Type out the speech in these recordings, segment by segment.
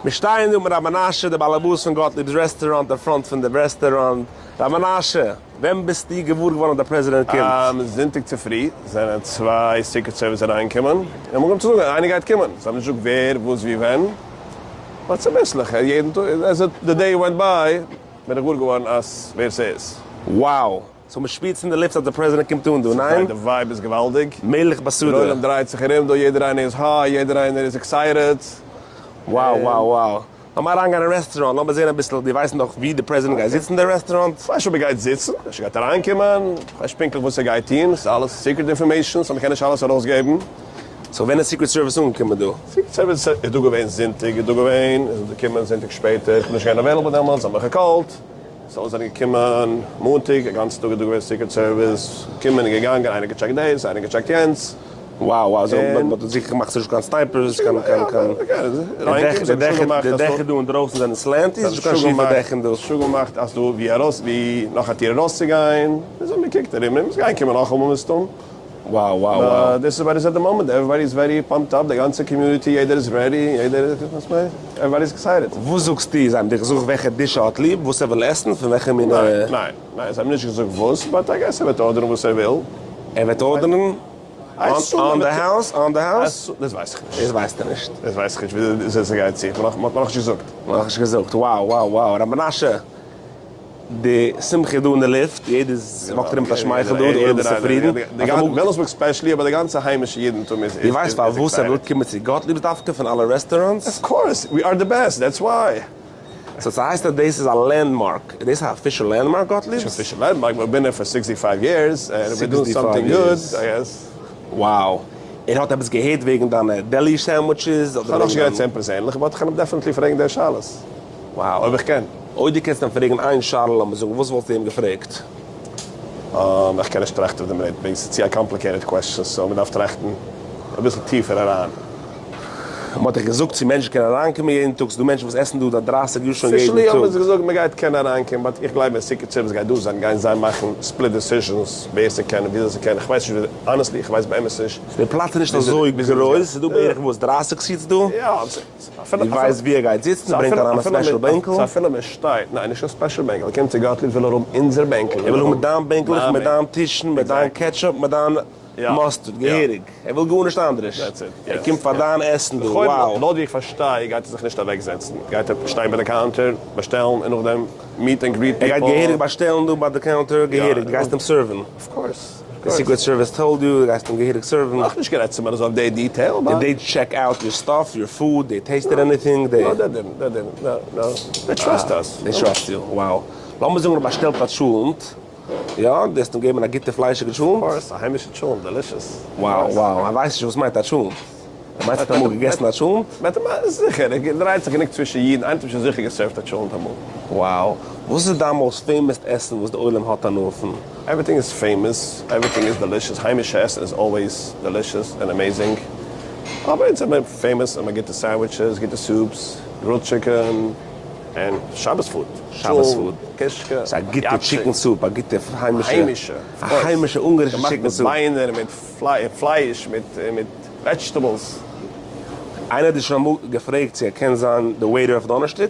מיר שטייען דא מיט ר' מנשה דער באלעבאס פון גאטליב'ס רעסטוראנט אין front פון די רעסטוראנט. ר' מנשה, ווען ביסטו געוואר געווארן אז דער פרעזידענט קומט? זונטאג צופרי זענען צוויי Secret Service אריינגעקומען און האבן אנגעהויבן צו זאגן אז איינער גייט קומען. זיי האבן נישט געזאגט ווער, וואס, ווי, ווען. but צוביסלעך, יעדן טאג, as the day went by, בין איך געוואר געווארן אז ווער ס'איז. Wow! so מ'שפירט עס אין די לופט אז דער פרעזידענט קומט אן דא, ניין? די vibe איז געוואלדיג. מלך בשדה. דער עולם דרייט זיך ארום דא, יעדער איינער איז high, יעדער איינער איז excited. Wow wow wow. לאמיר אריינגיין אין רעסטוראנט, לאמיר זען אביסל, דו ווייסט נאך ווי די פרעזידענט גייט זיצן אין די רעסטוראנט? כ'ווייס נישט אויב ער גייט זיצן, אפשר גייט אריינקומען, כ'ווייס נישט פונקטליך וואס ער גייט טון, ס'איז אלעס secret information, so מ'קען נישט אלעס ארויסגעבן. so ווען איז Secret Service אנגעקומען דא? Secret Service איז דא געווען זונטאג, איז דא געווען, איז געקומען זונטאג שפעטער, כ'בין נישט געווען available דעמאלטס, זיי האבן מיך געקאלט. so זענען געקומען מאנטאג, א גאנצן טאג איז דא געווען Secret Service, געקומען און געגאנגען, איינער געטשעקט דאס, איינער געטשעקט יענץ. Wow wow, זיי האבן דארט זיכער געמאכט ס'נישט קיין snipers, קיין קיין קיין. די דעכער דא אינדרויסן זענען slanty, ס'נישט קיין שיפע דעכער דא. שוין געמאכט אז דא ווי ארויס ווי נאך א טיר ארויסצוגיין, און זיי האבן געקוקט ארום און ס'גייען קומען נאכאמאל מסתם. Wow wow wow. דאס איז וואט איז at the moment, everybody is very pumped up, די גאנצע community יעדער איז ready, יעדער איז, everybody is excited. וואס זאגסטו, זיי האבן דיך געזאגט וועלכע dish ער האט ליב, וואס ער וויל עסן, פון וועלכע מין. ניין, ניין, ניין, זיי האבן נישט געזאגט וואס, but I guess ער וועט ארדערן וואס ער וויל. ער וועט ארדערן? On the house? On the house? דאס ווייס איך נישט. דאס ווייסטו נישט. דאס ווייס איך נישט וויאזוי ס'גייט צו, מ'האט מיר נאכנישט געזאגט. מ'האט נאכנישט געזאגט, wow wow wow, ר' מנשה. די שמחה איז דא אין די לופט, יעדער וואקט ארום מיט א שמייכל דא, די עולם איז צופרידן. וויליאמסבורג specially, אבער די גאנצע היימישע אידנטום איז דו ווייסט פארוואס ער וויל קומען צו גאטליב'ס דווקא פון אלע restaurants? Of course, we are the best, that's why. so ס'הייסט אז דאס איז א landmark, איז דאס א official landmark גאטליב'ס? נישט official landmark, but been there for sixty five years, and we do something good, I guess. Wow. ער האט עפעס געהערט וועגן דיינע deli sandwiches? כ'האב נאכנישט גערעדט צו אים פערזענליך, but כ'קען אים definitely פרעגן די שאלות. Wow. אויב איך קען. אויב דו קענסט אים פרעגן איין שאלה לאמיר זאגן, וואס וואלסטו אים געפרעגט? איך קען נישט טראכטן אויף די מינוט, וועגן ס'איז צו א complicated question, so מ'דארף טראכטן אביסל טיפער אריין. מ'האט דיך געזאגט צו מענטשן קענען אריינקומען יעדן טאג, ס'איז דא מענטשן וואס עסן דא 30 יאר שוין יעדן טאג. Officially האבן זיי געזאגט מ'גייט קענען אריינקומען, but איך גלייב ווען Secret Service גייט דא זיין גייען זיי מאכן split decisions ווער ס'קען און וויאזוי ס'קען, איך ווייס נישט וויאזוי, honestly איך ווייס באמת נישט. די פלאץ איז נישט אזוי גרויס, ס'איז דא בערך וואס 30 seats דא? יא. דו ווייסט ווי ער גייט זיצן, ער ברענגט אריין א special בענקל. סא אפילו מען שטייט, ניין נישט קיין special בענקל, ער קומט צו גאטליב וויל ער האבן אונזער בענקל. ער וויל האבן מיט דיין בענקלעך, מיט דיין טישן, מיט דיין ketchup, מיט דיין mustard, געהעריג. ער וויל גארנישט אנדערש. ער קומט פאר דיין עסן דא, wow. לויט ווי איך פארשטיי גייט ער זיך נישט אוועקזעצן, גייט ער שטיין ביי די counter, באשטעלן און נאכדעם meet and greet people. ער גייט געהעריג באשטעלן דא ביי די counter, געהעריג, דו גייסט אים serve ן. Of course. די Secret Service told you, דו גייסט אים געהעריג serve ן. נאכנישט גערעדט צו מיר אזוי אויף די detail, but. Did they check out your stuff, your food, they tasted anything, they. No they didn't, they didn't, no no, they trust us. They trust you, wow. לאמיר זאגן ער באשטעלט א טשולענט, יא, דו האסט אים געגעבן א גוטע פליישיגע טשולענט? Of course, א היימישע טשולענט, delicious. Wow wow, ער ווייסט נישט וואס מיינט א טשולענט. ער מיינט ער האט אמאל געגעסן א טשולענט? זיכער, ער דרייט זיך גענוג צווישן אידן, איינער האט אים שוין זיכער געסערווט א טשולענט אמאל. Wow, וואס איז דיין most famous עסן וואס די עולם האט הנאה פון? Everything is famous, everything is delicious, היימישע עסן איז always delicious and amazing, אבער אונז זעמיר famous אין גוטע sandwiches, גוטע soups, grilled chicken, און שבת food, שבת food, קישקע, ס'איז א גוטע chicken soup, א גוטע היימישע, היימישע, א היימישע אונגארישע chicken soup. געמאכט מיט ביינער, מיט פלייש, מיט vegetables. איינער האט דיר שוין אמאל געפרעגט צו ער קען זיין די waiter אויף דאנערשטאג?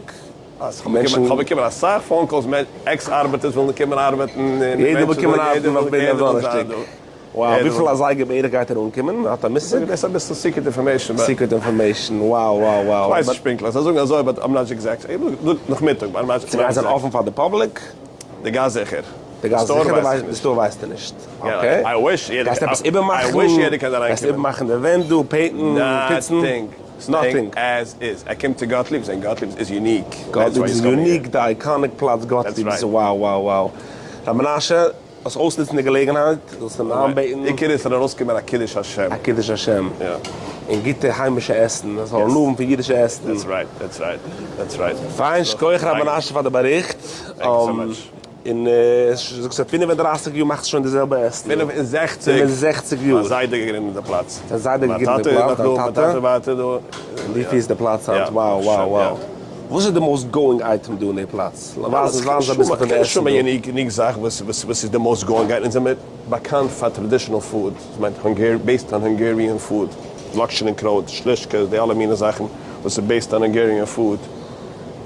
כ'האב באקומען אסאך phone calls, ex ארבעטערס ווילן קומען ארבעטן, יעדער וויל קומען ארבעטן אויף דאנערשטאג. Wow, וויפיל אזייגער בערך גייט ער אנקומען? האט א מושג? דאס איז אביסל secret information. Secret information, wow wow wow. כ'ווייס נישט פונקטליך, זיי זאגן אזוי but I'm not exact, נאכמיטאג but I'm not exact. ס'גייט זיין אפן פאר די public? די גאס זיכער. די גאס זיכער, די store ווייסטו נישט. Okay. גייסט עפעס איבערמאכן? גייסט איבערמאכן די ווענט דא, paint ן, פוצן? Nothing. Nothing. As is. ער קומט צו גאטליב'ס און גאטליב'ס איז unique. גאטליב'ס איז unique, די iconic פלאץ גאטליב'ס, wow wow wow. ר' מנשה, זאלסט אויסנוצן די געלעגנהייט, זאלסט אים איינבעטן. עיקר איז ס'זאל ארויסקומען א קידוש השם. א קידוש השם. יא. און גוטע היימישע עסן, ער זאל הנאה האבן פון אידישע עסן. That's right, that's right, that's right. פיין, שכוח ר' מנשה פאר די באריכט. Thank you so much. און זאגסט אז 35 יאר מאכסטו שוין די זעלבע עסן? 65. 65 יאר. מיין זיידע געגרינדעט די פלאץ. דיין זיידע געגרינדעט די פלאץ, דיין טאטע? מיין טאטע ווייטער דא. און דו פירסט די פלאץ היינט, wow wow wow. וואס איז די most going item דא אין די פלאץ? ווייז אונז אביסל פון די עסן דא. קיין שום unique זאך וואס איז די most going item. אונז זעמיר באקאנט פאר traditional food, דאס מיינט based on Hungarian food, לאקשן און קרויט, שלישקעס, די אלע מיני זאכן. וואס איז based on Hungarian food,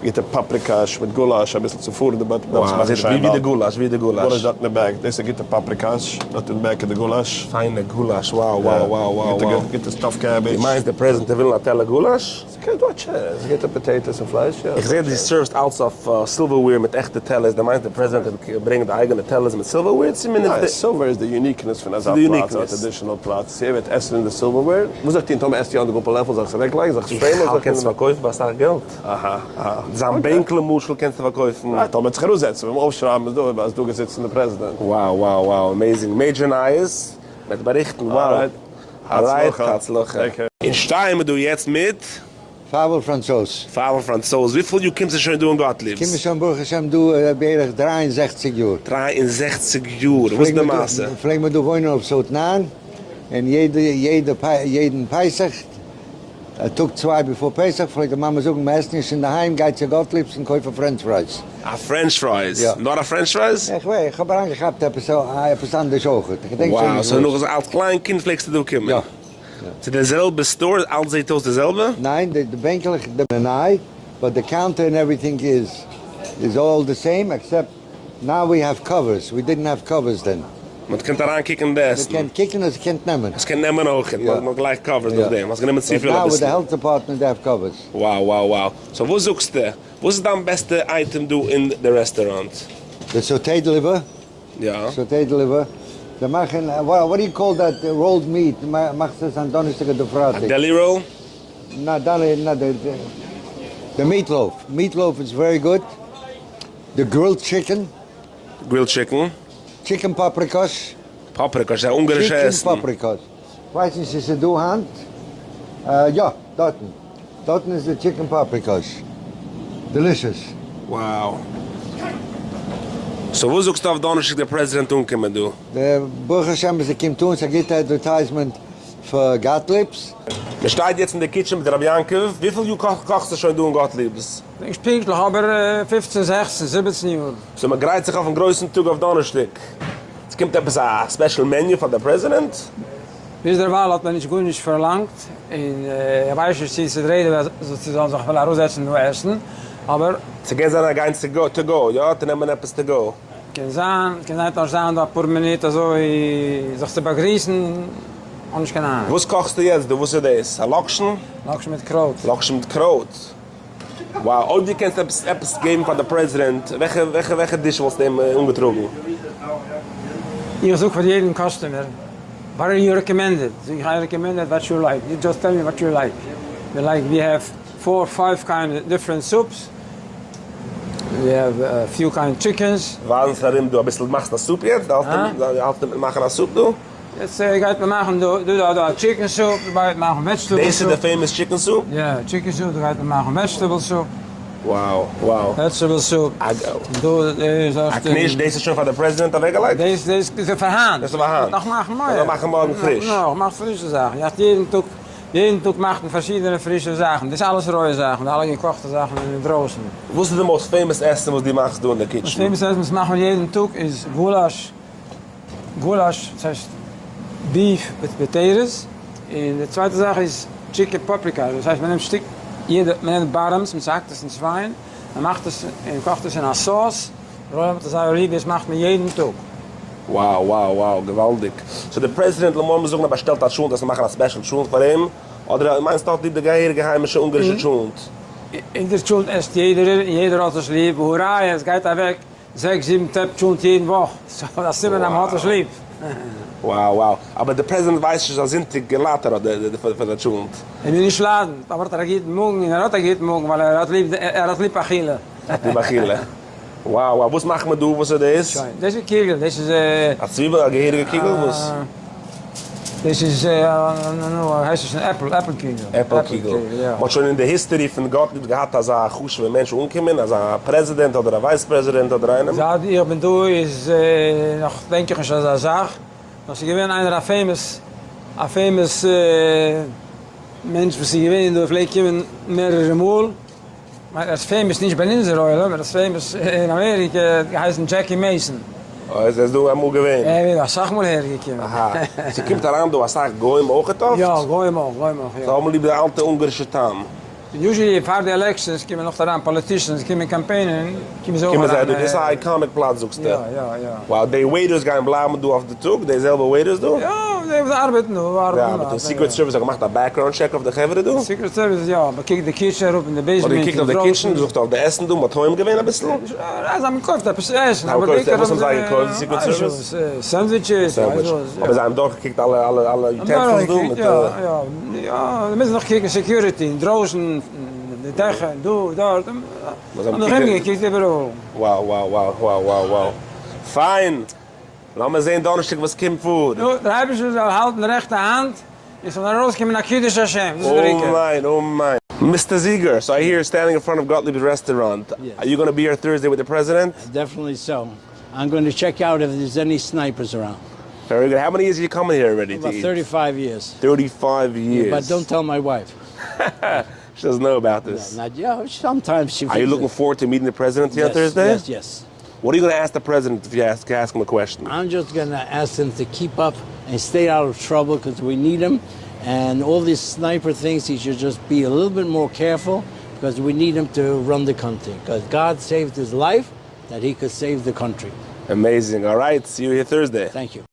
גוטע פאפריקאש מיט גולאש אביסל צופארן די באט דארפסט מאכן שיין ווי די גולאש? ווי די גולאש? גולאש דארט אין די back, דאס איז גוטע פאפריקאש, דארט אין back איז די גולאש. פיינע גולאש, wow wow wow wow wow. גוטע stuffed cabbage. דו מיינסט די פרעזידענט וויל א טעלער גולאש? ס'קען דא א chance, גוטע potatoes און פלייש, יא. איך זעה דו serve סט אלץ אויף silverware מיט עכטע טעלערס, דו מיינסט די פרעזידענט וועט ברענגען די אייגענע טעלערס מיט silverware צו מען נוצט די. ניין, silver איז די uniqueness פון אזא פלאץ, א traditional פלאץ, צו ער וועט עסן אין די silverware, וואס זאל איך טון טאמער עסט יא אין די גאפל לעפל, זאל איך עס אוועק לייגן, זאל איך עס frame ען, איך האלט קענסט פארקויפן פאר אסאך געלט. אהא אהא. זיין בענקל למשל קענסטו פארקויפן. right, טאמער וועט זיך אראפזעצן וועט מען אויפשרייבן אז דא איז דא געזיצן די פרעזידענט. wow wow wow amazing major נייעס, מען וועט באריכטן wow. Alright, הצלחה. און שטייען מיר דא יעצט מיט. פאוועל פראנצוז. פאוועל פראנצוז, וויפיל יאר קומסטו שוין דא אין גאטליב'ס? קום איך שוין ברוך השם דא בערך 63 יאר. 63 יאר, וואס איז די מעשה? פלעג מיר דא וואוינען אויף South 9, און יעדע יעדע יעדן פסח, א טאג צוויי before פסח, פלעגט די מאמע זאגן מען עסט נישט אינדערהיים, גיי צו גאטליב'ס און קויף א french fries. א french fries? יא. נאר א french fries? איך ווייס, איך האב אריינגעכאפט עפעס עפעס אנדערש אויכעט, איך געדענק שוין נישט וואו, וואס. so נאך אלס קליין קינד פלעגסטו דא קומען? יא. צו די זעלבע store? אלץ זעט אויס די זעלבע? ניין, די בענקלעך זענען ניי, but די counter און everything איז איז all the same, except now we have covers, we didn't have covers then. מען קען אריין קוקן אין די עסן. מען קען קוקן און ס'קען נעמען. עס קען נעמען אויך, מען האט גלייך covers נאכדעם, האסט גענומען צופיל אביסל. Now with די health department they have covers. Wow wow wow, so וואס זאגסטו? וואס איז דיין בעסטע אייטעם דא אין די רעסטוראנט? די sauteed liver. יא. Sauteed liver. זיי מאכן, what do you call that rolled meat, מאכסט עס אן דאנערשטאג אדער פרייטאג? א deli roll? נא דאנער נא די די meatloaf, meatloaf איז very good, די grilled chicken. Grilled chicken. Chicken paprikash. Paprikash איז א אונגארישע עסן. Chicken paprikash. כ'ווייס נישט צו ס'איז דא היינט. יא, דארטן. דארטן איז די chicken paprikash. Delicious. Wow. So וואס זאגסטו אויף דאנערשטאג דער פרעזידענט אנקומען דא? ברוך השם אז ער קומט אן, ס'איז א גוטע advertisement פאר גאטליב'ס. מען שטייט יעצט אין די kitchen מיט רבי יעקב, וויפיל יאר קאכסטו שוין דא אין גאטליב'ס? נישט פונקטליך אבער פופצן זעכצן זיבעצן יאר. So מען גרייט זיך אויפן גרויסן טאג אויף דאנערשטאג, עס קומט עפעס א special menu פאר די פרעזידענט? ביז דערווייל האט מען נישט גארנישט פארלאנגט, און איך ווייס נישט צו עס איז רעדע אז זיי זאלן זיך אפילו אראפזעצן דא עסן, אבער. ס'קען זיין אז גיין to go, יא? צו נעמען עפעס to go. קען זיין, קען זיין נאר זיין דא אפאר מינוט אזוי זיך צו באגריסן, האב נישט קיין אהנונג. וואס קאכסטו יעצט דא? וואס איז דאס? א לאקשן? לאקשן מיט קרויט. לאקשן מיט קרויט. Wow, אויב דו קענסט עפעס עפעס געבן פאר די פרעזידענט, וועלכע וועלכע וועלכע dish וואלסטו אים אנגעטראגן? איך זאג פאר יעדן customer, what are you recommended? זאג איך I recommended what you like, you just tell me what you like, we like we have four five kind different soups, we have few kind chickens. ווייז אונז ארום דא אביסל, מאכסט א soup יעצט? דו האלטסט מיט מאכן א soup דא? יעצט גייט מען מאכן דא דא דא א chicken soup, דא גייט מען מאכן vegetable soup. דאס איז די famous chicken soup? יא, chicken soup, דא גייט מען מאכן vegetable soup. Wow wow. Vegetable soup. דא איז אויך א קניש, דאס איז שוין פאר די פרעזידענט אוועקגעלייגט? דאס דאס איז פאר היינט. דאס איז פאר היינט. נאך מאכן מארגן. נאך מאכן מארגן פריש. נאך מאכן פרישע זאכן. יא, יעדן טאג, יעדן טאג מאכט מען פארשידענע פרישע זאכן. דאס איז אלעס רויע זאכן, די אלע געקאכטע זאכן זענען אינדרויסן. וואס איז די most famous עסן וואס דו מאכסט דא אין די kitchen? Most famous עסן וואס מאכט מען יעדן טאג איז גולאש. גולאש, דאס הייסט beef מיט potatoes, און די צווייטע זאך איז chicken paprika, דאס הייסט מען נעמט שטיק, יעדע, מען נעמט bottoms, מען צוהאקט עס אין צווייען, מען מאכט עס און קאכט עס אין א sauce, רוב האט עס זייער ליב, דאס מאכט מען יעדן טאג. Wow wow wow געוואלדיג! So דער פרעזידענט לאמיר זאגן ער באשטעלט א טשולנט אז מאכן א special טשולנט פאר אים, אדער מיינסטו האט ליב די געהעריגע היימישע אונגארישע טשולנט? אונזער טשולנט עסט יעדערער און יעדער האט עס ליב, והא ראיה עס גייט אוועק זעקס זיבן טעפ טשולנט יעדן וואך, סאו א סימן אז מ'האט עס ליב. Wow wow, אבער די פרעזידענט ווייסט נישט אז זונטאג געלאט ער האט פאר די טשולנט. ער וויל נישט ליידן, אבער האט ער א גוטן מאגן, און ער האט א גוטן מאגן ווייל ער האט ליב ער האט ליב אכילה. האט ליב אכילה. Wow wow, וואס מאכט מען דא? וואס איז דאס? שוין, דאס איז קיגל, דאס איז. א צוויבל? א געהעריגע קיגל? וואס? דאס איז נו הייסט עס עפל עפל קיגל. עפל קיגל. מען האט שוין אין די history פון גאטליב'ס געהאט אזא חשוב'ע מענטש אנקומען, אזא פרעזידענט אדער א vice president אדער איינעם? זייט איך בין דא איז נאך דענק איך נישט אזא זאך, נאר ס'איז געווען איינער א famous א famous מענטש וואס איז געווען דא ער פלעגט קומען מערערע מאל. ער איז famous נישט ביי אונזער עולם, ער איז famous אין אמעריקע, ער האט געהייסן דזשעקי מעיסאן. אה, איז ער דא אמאל געווען? ער איז אסאך מאל אהער געקומען. אהא, ס'קומט אריין דא אסאך גוים אויכעט אפט? יא, גוים אויך, גוים אויך, יא. זיי האבן ליב די אלטע אונגארישע טעם. usually פאר די elections קומען נאך אריין politicians קומען קאמפיינען קומען זיי אויך קומען זיי אריין. דא, דאס איז א iconic פלאץ זאגסטו? יא יא יא. Wow, די waiters גייען בלייבן דא אויף די טאג? די זעלבע waiters דא? יא, די וואס ארבעטן דא ארבעטן יא, אבער די Secret Service האט געמאכט א background check אויף די חברה דא? Secret Service יא, מען קוקט די kitchen אראפ אין די basement מען האט געקוקט אויף די kitchen, געזוכט אויף די עסן דא, מען האט טועם געווען אביסל? יא, זיי האבן געקויפט עפעס צו עסן, אבער בעיקר וואס האבן זיי געקויפט די Secret Service? Sandwiches, אבער זיי האבן דורכגעקוקט אלע אלע אלע utensils דא מיט יא יא יא, זיי מוזן נאך קוקן security אינדרויסן, די דעכער, דא דארט, האבן נאך אומגעקוקט איבעראל. Wow wow wow wow wow wow. פיין! לאמיר זעהן דאנערשטאג וואס קומט פאר. נו, דער אייבערשטער זאל האלטן רעכטע האנט און ס'זאל ארויסקומען א קידוש השם, דאס איז דער עיקר. אמן אמן. Mister Zieger, so I hear you're standing in front of Gottlieb's restaurant. Are you gonna be here Thursday with the president? Definitely so. I'm going to check out if there's any snipers around. Very good. How many years are you coming here already? About 35 years. 35 years. But don't tell my wife. She doesn't know about this. Not, yeah, sometimes she. Are you looking forward to meeting the president here yes, on Thursday? Yes, yes. What are you going to ask the president if you ask, ask him a question? I'm just going to ask him to keep up and stay out of trouble because we need him. And all these sniper things, he should just be a little bit more careful because we need him to run the country. Because God saved his life that he could save the country. Amazing. All right. See you here Thursday. Thank you.